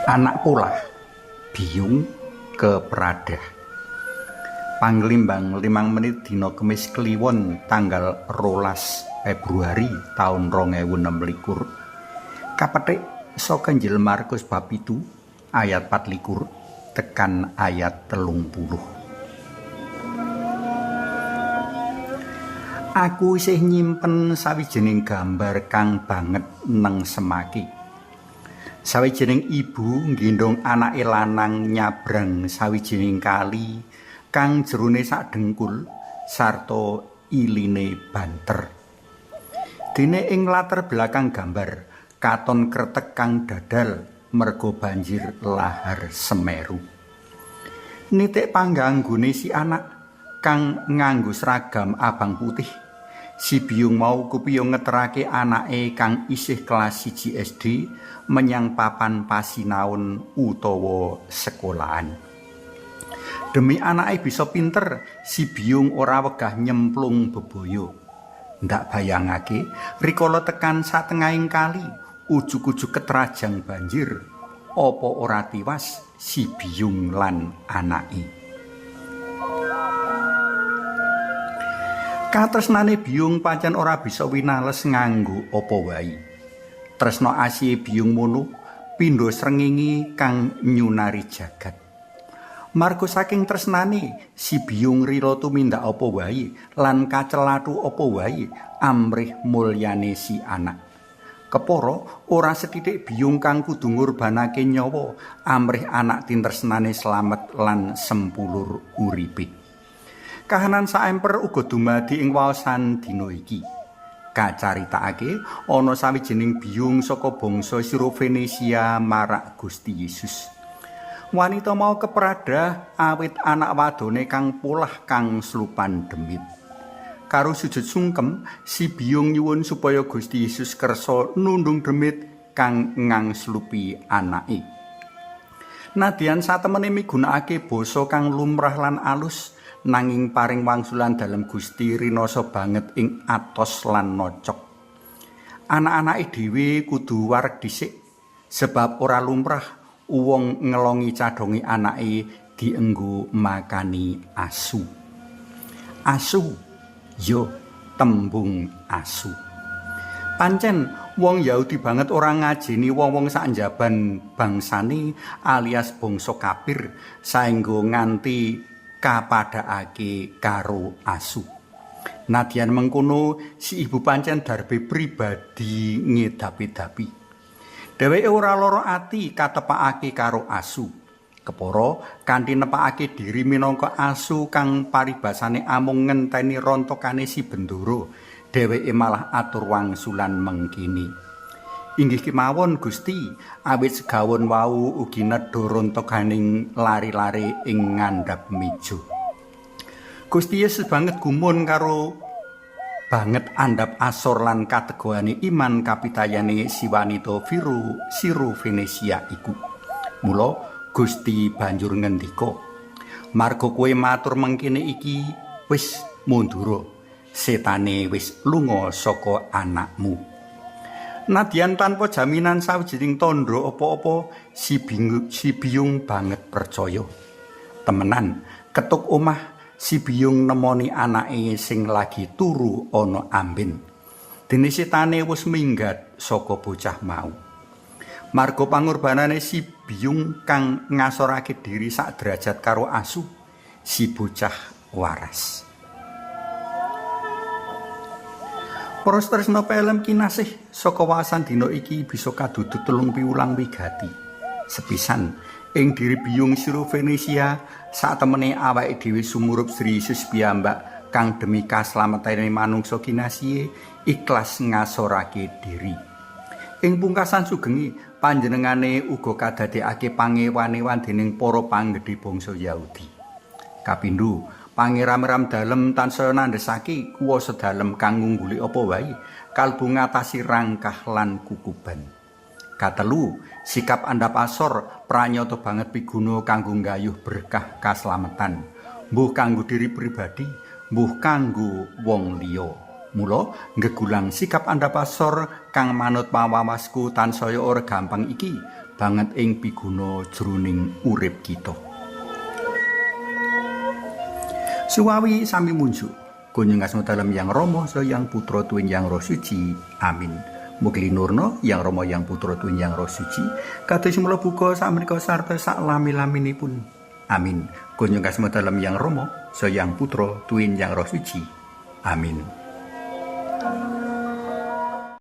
Anak polah biyung kepradah. Panglimbang 5 menit dina Kemis Kliwon tanggal 12 Februari taun 2026. Kapetik saka Injil Markus bab 7 ayat 24 tekan ayat 30. Aku isih nyimpen sawijining gambar kang banget neng semaki. Sawijining ibu nggendhong anake lanang nyabrang sawijining kali kang jerone sak dengkul sarta iline banter. Dene ing latar belakang gambar katon kretek kang dadal merga banjir lahar Semeru. Nitik pangganggone si anak kang nganggo seragam abang putih. Si biyung mau kupiyung ngeterake anake kang isih kelas 1 SD menyang papan pasinaon utawa sekolahan. Demi anake bisa pinter, si biyung ora wegah nyemplung bebaya. Ndak bayangake rikala tekan satengahing kali, ujug-ujug ketrajang banjir, apa ora tiwas si biyung lan anake. Katresnane biyung pancen ora bisa winales nganggo apa wae. Tresna asihe biyung mono pindha srengenge kang nyunari jagat. Marga saking tresnane, si biyung rila tumindak apa wae lan kacelathu apa wae amrih mulyane si anak. Kepara ora sethithik biyung kang kudu ngurbanake nyawa amrih anak tintresnane slamet lan sempulur uripe. Kahanan saemper uga dumadi ing waosan dina iki. Kacaritakake ana sawijining biyung saka bangsa Siro-Fenisia marak Gusti Yesus. Wanita mau kepradah awit anak wadone kang polah kang slupan demit. Karo sujud sungkem, si biyung nyuwun supaya Gusti Yesus kersa nundung demit kang ngangslupi anake. Nadyan satemene migunakake basa kang lumrah lan alus, nanging paring wangsulan dalem Gusti rinasa banget ing atos lan nocok. Anak-anake dhewe kudu wareg dhisik, sebab ora lumrah wong ngelongi cadhonge anake dienggo makani asu. Asu, yo tembung asu. Pancen wong Yahudi banget ora ngajeni wong-wong sak njaban bangsane alias bangsa kafir saengga nganti kapadhakake karo asu. Nadyan mengkono, si ibu pancen darbe pribadi ngedapi-dapi. Dheweke ora lara ati katepakake karo asu. Kepara kanthi nepakake diri minangka asu kang paribasane amung ngenteni rontokane si bendoro, dheweke malah atur wangsulan mengkini. Inggih kemawon Gusti, awit segawon wau ugi nedha rontokaning lari-lari ing ngandhap meja. Gusti Yesus banget gumun karo banget andhap asor lan kategohane iman kapitayane si wanita Siro Venesia iku. Mula Gusti banjur ngendika, "Marga kowe matur mengkene iki, wis mundura, setane wis lunga saka anakmu." Nadyan tanpa jaminan sawijining tandha apa-apa, si biyung banget percaya. Temenan, ketuk omah, si biyung nemoni anake sing lagi turu ana amben. Dene setane wis minggat saka bocah mau. Marga pangorbanane si biyung kang ngasorake diri sak derajat karo asu, si bocah waras. Para tresna pelem kinasih saka wawasan dina iki bisa kadudut telung piwulang wigati. Sepisan, ing diri biyung Siro Venesia satemene awake dhewe sumurup Sri Yesus piyambak kang demi kaslametane manungsa kinasihe ikhlas ngasorake diri. Ing pungkasan sugenge panjenengane uga kadadekake pangewan-ewan dening para panggedhe bangsa Yahudi. Kapindho, pangeram-ram dalem tansaya nandhesake kuwasa dalem kang ngungguli apa wae kalbu ngatasi rangkah lan kukuban. Katelu, sikap andhap asor pranyata banget piguna kanggo nggayuh berkah kaslametan, mbuh kanggo diri pribadi, mbuh kanggo wong liya. Mula ngegulang sikap andhap asor kang manut pawawasku tansaya ora gampang iki banget ing piguna jroning urip kita. Suwawi sami munjuk. Kunjung asma dalem Yang Rama, Yang Putra tuwin Yang Roh Suci. Amin. Mugi linurna Yang Rama, Yang Putra tuwin Yang Roh Suci. Kados mula buka sakmenika sarta sak lami-laminipun. Amin. Kunjung asma dalem Yang Rama, Yang Putra tuwin Yang Roh Suci. Amin.